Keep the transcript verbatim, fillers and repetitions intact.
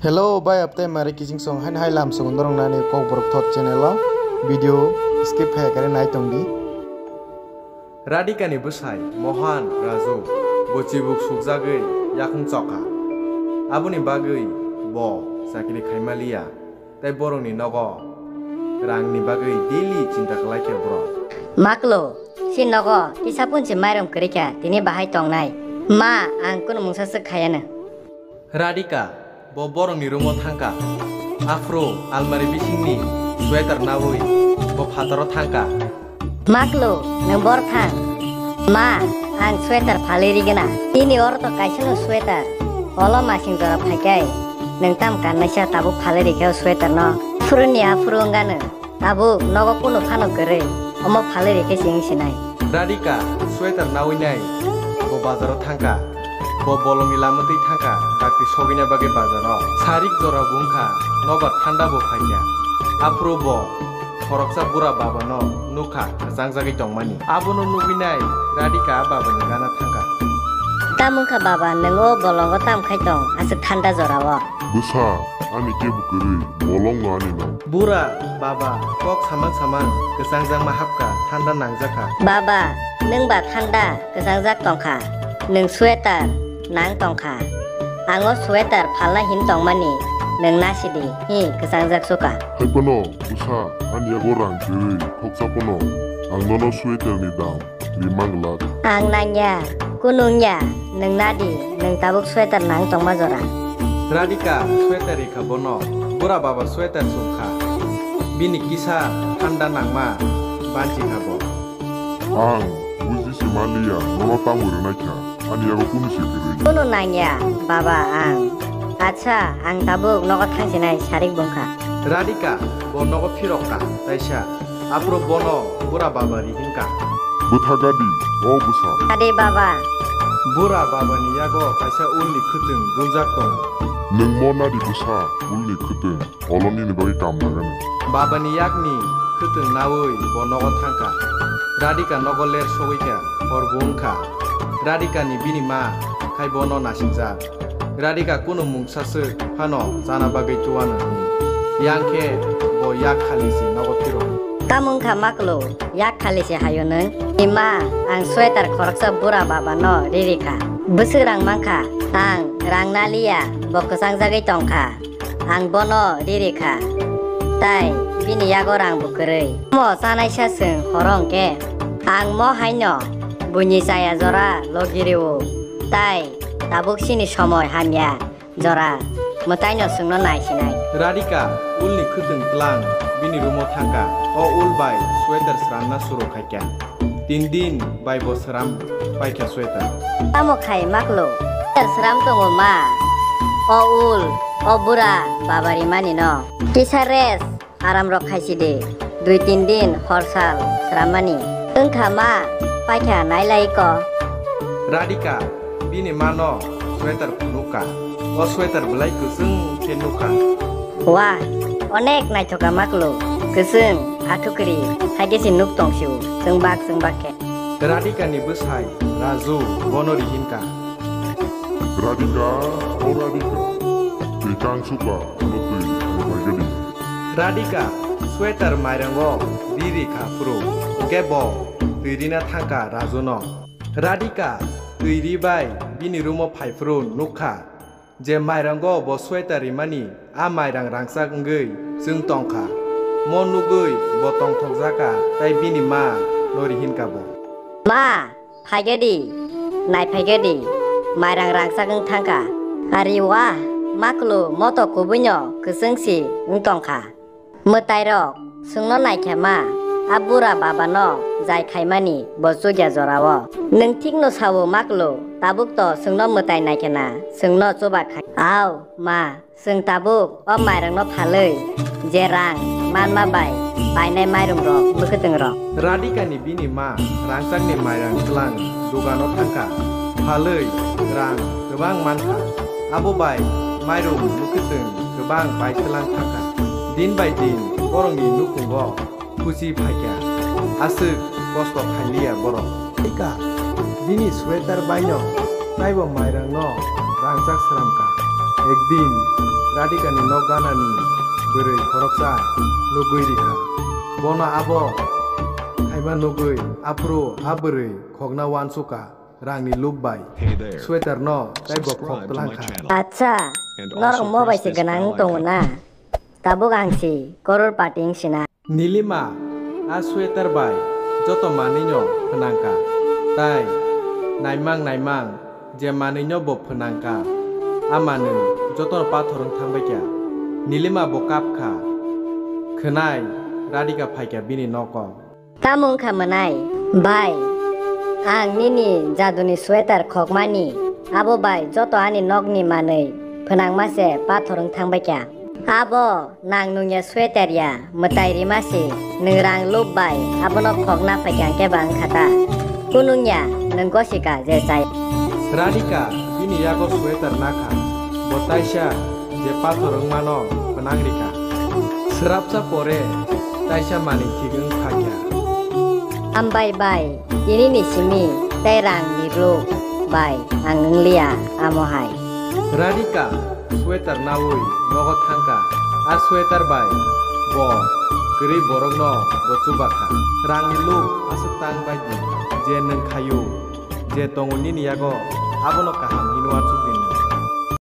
Hello, bai aptai mare kising song hain hai lam song norong nani Kokborok Thot channel o video skip khai kare nai tong di. Radhika ni bwsai Mohan Raju bo chibuk sukjagwi yakung chokha. Aboni bagwi bo chakri khaima liya, tei borokni nogo rangni bagwi daily chinta khlai kha borok. Maklo, si nogo kisa punchi mairum kwrwi kha, tini bahai tongnai. Ma, ang kunu mungsa swk khayano. Radhika, bo borokni room-o thangkha. Aphuru almari bisingni sweater naui bo phataro thangkha. Maklo, nwng bor thang. Ma, ang sweater phalwi rigwna. Nini oro to kaisano sweater. Olo masing jora phaikai. Nwng tam kannaisa tabuk phalwi rikhe o sweater no. Phuruni aphuru wngano. Tabuk nogo kunu phano kwrwi, omo phalwi rikhe se wng sinai. Radhika sweater naui nai, bo bazaro thangkha. Bo bolongni lama twi thangkha, dakti sogwina bagwi bazaro. Sarik jora bo wngkha, nobar thanda bo phaikha. Aphuru bo khoroksa bura babano nukha, kwchangjagwi tongmani. Abono nugwi nai Radhika babani gana thangkha. Tamo wngkha baba, nwng o bolongo tam khai tong, aswk thanda jorao? Bwsa, ani kebo kwrwi, bolongno ani no. Bura baba kok samang samang kwchangjakma hapkha, thanda nangjakha. Baba, nwng ba thanda kwchangjak tongkha, nwng sweater nang tongkha. Ang o sweater phalna hin tongmani nwng nasidi, hi kwchangjak suka. Hai phano bwsa, ani yago rang kwrwi khoksa phano ang nono sweater ni dam rimang glak. Ang nangya, kunu wngya, nwng nadi, nwng tabuk sweater nang tongma jora. Radhika sweater rikha bono, bura baba sweater chumkha, bini kisa thanda nangma banchikha bo. Ang buji se manliya, nono tamo rwnaikha, ani yago kunu se kwrwi. Kunu nangya, baba ang. Acha, ang tabuk nogo thangsinai sarik bungkha. Radhika bo nogo phirokka, taisa. Aphuru bono bura baba ri hinkha. Bwtha gadi, o bwsa. Ade baba. Bura babani yago kaisa ulni khwtwng duljak tongo. Nwng mo nadi bwsa, ulni khwtwng, olo nini bagwi kam nagani. Babani yakni khwtwng naui bo nogo thangkha. Radhika nogo ler sogwikha, hor bo wngkha. Radhikani bini ma khai bono nasingjak. Radhika kunu mungsa swk phano chana bagwi chuano hwnwi. Yang khe bo yak khali se nogo phiro. Tamo wngkha maklo, yak khali se hayo nwng? Ima, ang sweater khoroksa bura baba no riri kha. Bwswk rang mankha, ang rang naliya, bo kwchangjagwi tongkha. Ang bono riri kha. Tai bini yago rang bo kwrwi. Mo chanaisa chwng horo hwnkhe, ang mo haino buini chaya jora logi rio. Tai tabuk chini somoi hamya jora mwtaino chwngno nai sinai. Radhika ulni khwtwng tlang bini room-o thangkha. O ul bai sweater sramna suru khaikha. Tin din bai bo sram paikha sweater. Tamo khai maklo? Sweater sram tongo ma. O ul, o bura baba rimani no. Kisa rest. Aram rok khaisi di, dui tin din hor sal srammani. Wngkha ma, paikha nailai ko. Radhika bini mano sweater phunukha. O sweater belai kwchwng khe nukha. Wah, onek naithoka maklo, kwchwng, athukri, haikhe se nuk tong sio, chwng bak chwng bak khe. Radhika ni bwsai Raju bono rihinkha. Radhika, o Radhika, twi kang suka, ano twi, ano bai gadi. Radhika sweater mairango riri kha phuru, hwnkhe bo twi rina thangkha Rajuno. Radhika twi ri bai bini room-o phai phuru nukha je mairango bo sweater rimani a mairang rangchak wngwi chwng tongkha. Mo nugwi bo tongthokjakha tei bini ma no rihinkha bo. Ma! Phaigadi, nai phaigadi, mairang rangchak wng thangkha. Ari wah, maklo moto kubuino kwchwng si wng tongkha. Mwtairok, chwngno naikha ma, a bura babano jai khaimani bo chukya jorao. Nwng thikno sao maklo, tabukto chwngno mwtai naikha na, chwngno chuba khai. Au, ma. Chwng tabuk o mairangno phalwi je rang manma bai painai mairum rok, mwkhwtwng rok. Radhika ni bini ma rangchakni mairang tlang dugano thangkha, phalwi rang kwbang mankha, abo bai mairum mwkhwtwng kwbang pai tlang thangkha. Din bai din borokni nukhungo Khuchi phaikha, aswk kosto khailiya borok. Ika, bini sweater baino taibo mairangno rangchak sramkha. Ekdin Radhikani nok ganani bwrwi khoroksa nugwi rikha. Bono abo khaima nugwi aphuru a bwrwi khokna uansukha rangni luk bai. Hey there. Sweater no tei bo khok Subscribe to my twlangkha. Channel. Acha, and norok also mo bai press se this gwnang bell tongo icon. Na? Tabuk ang si koror pati wng sina. Nilima a sweater bai joto manwino phwnangkha, tai naimang naimang je manwino bo phwnangkha, a manwi jotono pathor wng thangbaikha. Nilima bo kapkha, khwnai Radhika phaikha bini nogo. Tamo wngkha mwnai? Bai, ang nini jaduni sweater khokmani, abo bai joto ani nokni manwi phwnangma se pathor wng thangbaikha. Abo nang nungya sweater ya, mwtai rima se, nwng rang lub bai abono khokna phaikha hwnkhe ba wngkha ta? Kunungya, nwng gosika je chai. Radhika bini yago sweater nakha, bo taisa je pathor wngmano phwnang rikha. Swrapsa pore taisa manwi thik wng phakya. Hambai bai, tini ni simi tei rang ni rwk bai ang wngliya amo hai. Radhika sweater naui nogo thangkha. A sweater bai bo kwrwi borokno bo chubakha. Rangni luk aswk tang bai di je nwng khaio, je tongo nini yago, abono kaham hino uansuk di.